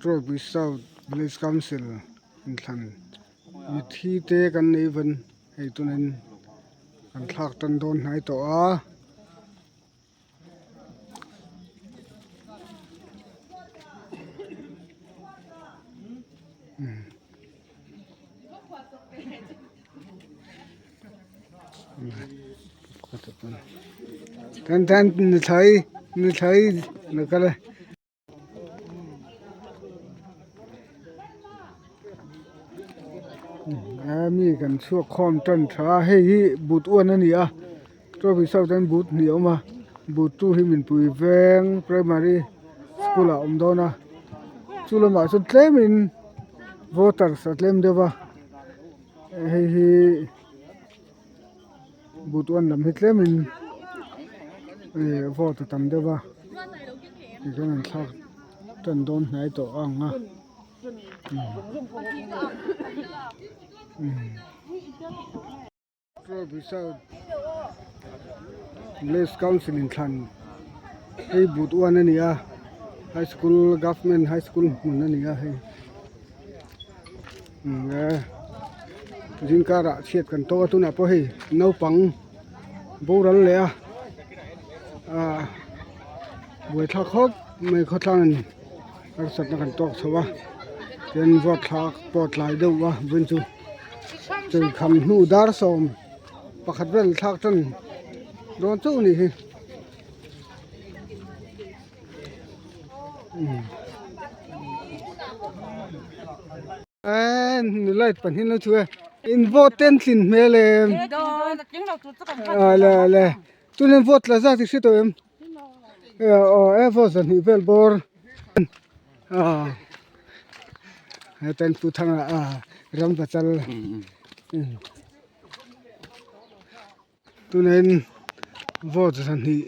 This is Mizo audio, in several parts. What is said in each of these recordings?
Trophy South Village Council inthlan mithi te kan nei van hei tunin kan thlak tan dawn hnai tawh a. Tan tan nuthlawi nuthlawi lo kal e. A mi kan chhuak khawm tan tha a hei hi but uan a ni a trophy south hian but hnih a awm a but tu hi minpui veng primary school ah a awm dawn a chu lamah chuan tlemin voters a tlem deuh va hei hi. But uan lam hi tlemin ih vote a tam deuh a tichuan an thlak tan dawn hnai tawh ang a Village council inthlan hei but uan a ni a high school government high school hmun a ni a hei. Zingkar ah chhiat kan tawk a tunah pawh hei naupang boral leh a ah buaithlak khawp mai khawtlang in harsatna kan tawk chho a tin vote thlak pawh tlai deuh a vawiin chu chawlhkham hnu dar 11 vel thlak tan dawn chauh a nih hi. Light pahnih an lo chhuh e in vote te an tlin hmel em a le le chuan in vote la zat i hre tawh em aw e vote zahnih vel bawr a heta in pu thanga a ram pachal. Tunin vote zahnih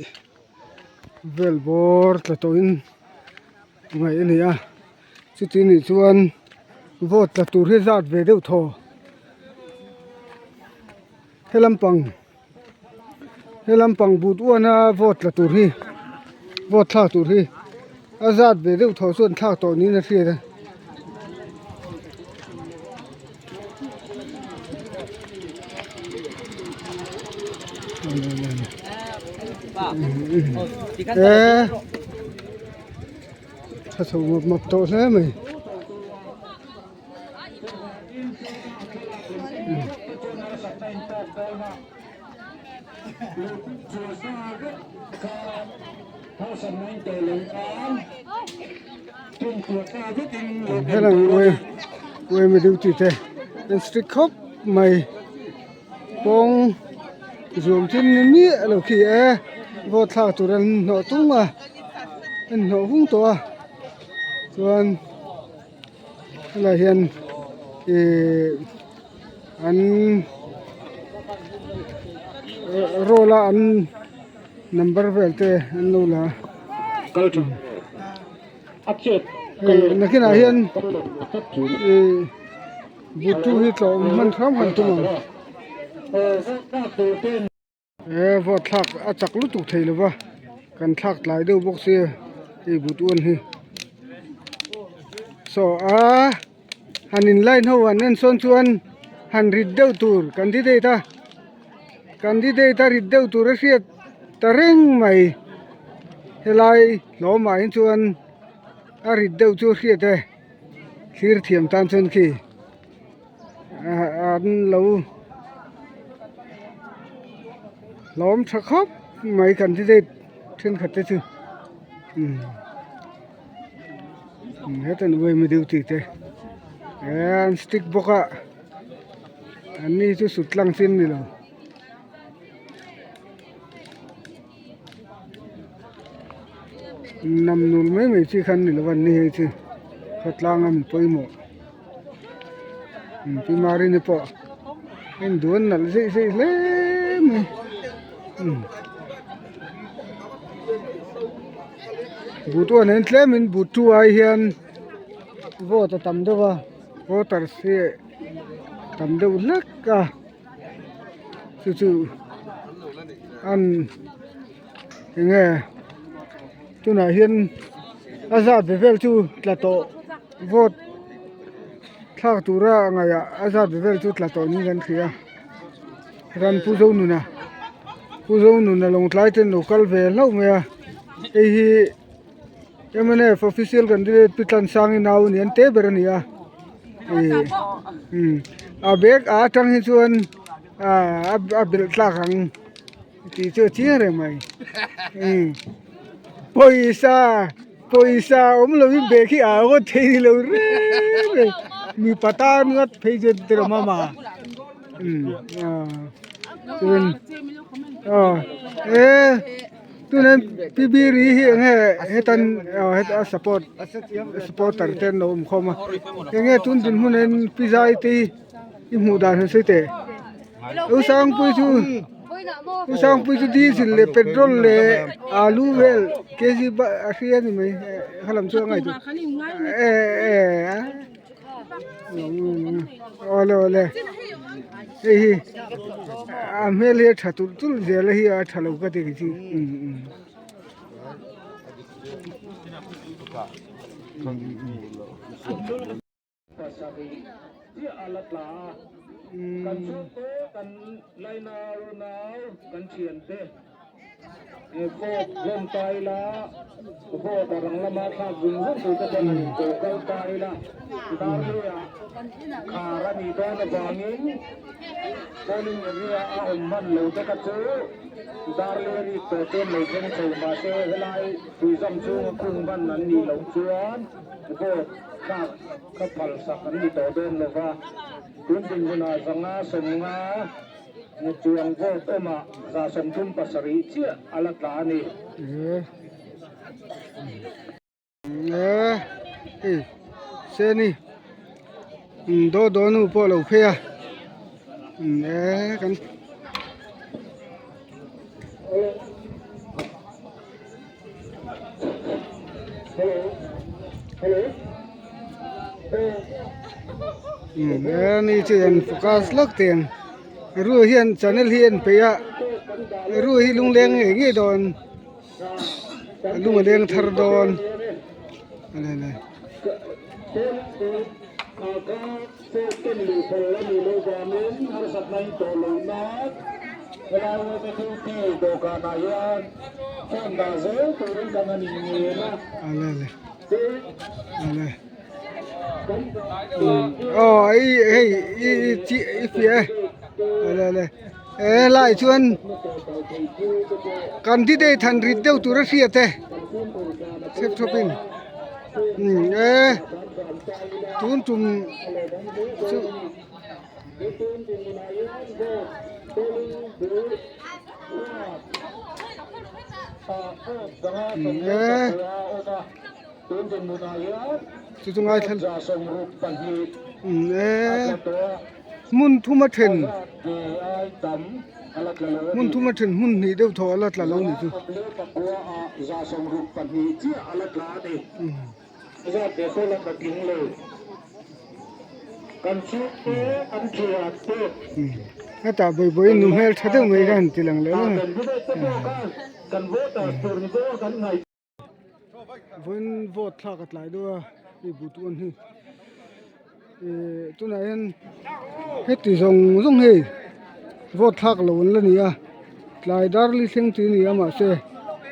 vel bawr tla tawhin ngaih a ni a chuti nih chuan vote tla tur hi zat ve deuh thaw he lampang he lampang but uana vote tla tur hi vote thlak tur hi a zat ve deuh thaw chuan thlak tawh niin a hriat a. Eee tha chho mawp mawp tawh hle mai. Helang uai uai mi duty te an strict khawp mai kawng zuam chin ni miah lo khi e vote thlak tur an hnawh tung a an hnawh hung tawh a chuan helaiah hian ihh an roll a an number vel te an lo la a hei nakinah hian ihh butu hi tlawh hman hram kan tum ang. He vote thlak a chak lutuk thei lo va kan thlak tlai deuh bawk sia hei but uan hi saw a han in line ho han en sawn chuan han rit deuh tur candidate a candidate a rit deuh tur a hriat ta reng mai helai hlawmah hi chuan a rit deuh chu a hriat e thlir thiam tan chuan khi. an lo hlawm tha khawp mai candidate thenkhat te chu umm heta nu mi duty te an stick bawk a an ni chu sut tlang chin ni lo. Nam nul mai mai chi kha an ni lo a ni hei chu khawtlang a mi pawimawh pi marini pawh a induan nalh zeih zeih hle mai but uan hian tlemin but tu ai hian vote a tam deuh a voters hi tam deuh hlek a. Chu chu an eng nge tunah hian a zat ve vel chu tla tawh. Vote thlak tura a ngaihah a zat vel chu tla tawh niin kan hria ran pu Zonuna pu Zonuna lawngtlai ten lo kal ve hlauh mai a hei hi mnf official candidate pi Tlansanga nau a ni an te ber a ni a ih umm a bag a atang hi chuan ah a belh tlak ang. Tih chu a chiang reng mai umm pawisa pawisa awm lovin bag hi a ngawt thei ni lo reng reng mipa tan ngawt phei chuan ti rawh mama umm aw chuan aw e tunah P B ri hi eng nge hetan aw heta a support supporter te an lo awm khawm a eng nge tun dinhmun ah hian pi zai te hi i hmuh dan han sawi teh. Usangpui chu Usangpui chu diesel leh petrol leh alu vel kg a hria a ni mai kha lam chu a ngaihtuah eh eh a awle awle hei hi a hmel hi a tha tulh tulh zel a hi a tha lo ka ti kei chu umm umm. Pasarih chiah a la tla a, kan chhungte, kan laina unau, kan thiante vote hlawm ta ila, vote a rang lama thlak zung zung tur te pawh han inko kal ta ila, Darlui-ah khar a nih dawn avangin polling area a awm hman lo te kha chu Darlui a rik tawh chuan lo thleng chho mahse helai tuizam chhunga khung hman an nih loh chuan vote thlak kha phalsak an ni tawh dawn lo va, tun dinhmunah zanga sawmnga chuang vote awmah 37 chiah a la tla a ni. Seni daw daw nu pawh a lo phei a kan. Ni chu an focus lawk teh ang ru hian channel hi a en peih a ru hi lungleng ngei ngei dawn lung a leng thar dawn aw hei hei i chi i fiah e ale ale he lai chuan candidate han rit deuh tur a hriat e step thawpin umm e tun tum chu. Chu chu ngaithla umm e hmun thum a then hmun thum a then hmun hnih deuh thaw a la tla lo a nih chu. Hetah bawibawi nu hmel tha deuh mai kha han ti lang leh a. Vawiin vote thlak a tlai deuh a hei buh tuan hi ih tunah hian heti zawng zawng hei vote thlak lo an la ni a tlai dar li thleng tih a ni a mahse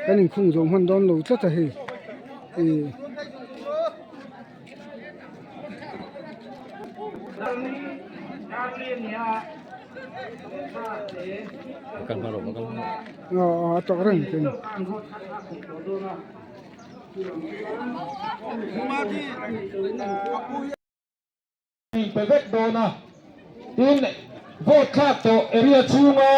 kan inkhung zawh hman dawn lo tlat a hei ih. Aw a tawk reng chen. Pe vek dawn a, tin vote thlak tawh area chhunga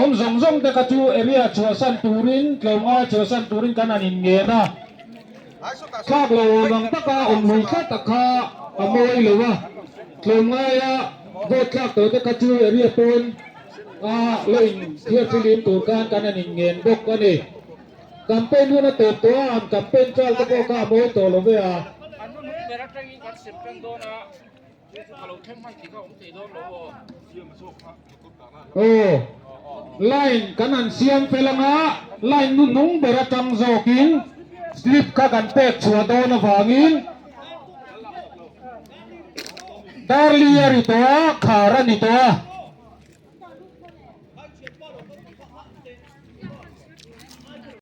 awm zawng zawng te kha chu area chhuahsan turin tlawmngai chhuahsan turin kan han inngen a, thlak lo awm ang taka awm lui tlat a kha a mawi lo a, tlawmngaia vote thlak tawh te kha chu area pawn a lo inthiarfilin tur khan kan han inngen bawk a ni. Campaign hun a tawp tawh a, an campaign trial te pawh kha a mawi tawh lo ve a. An hun hun ber atangin kan sem tan dawn a, chu chu ka lo thleng hman tih kha awm thei dawn lo aw. Aw, line kan han siam fel anga, line nu hnung ber atang zawkin slip kha kan pek chhuah dawn avangin. Dar li a ri tawh a, khar a ni tawh a.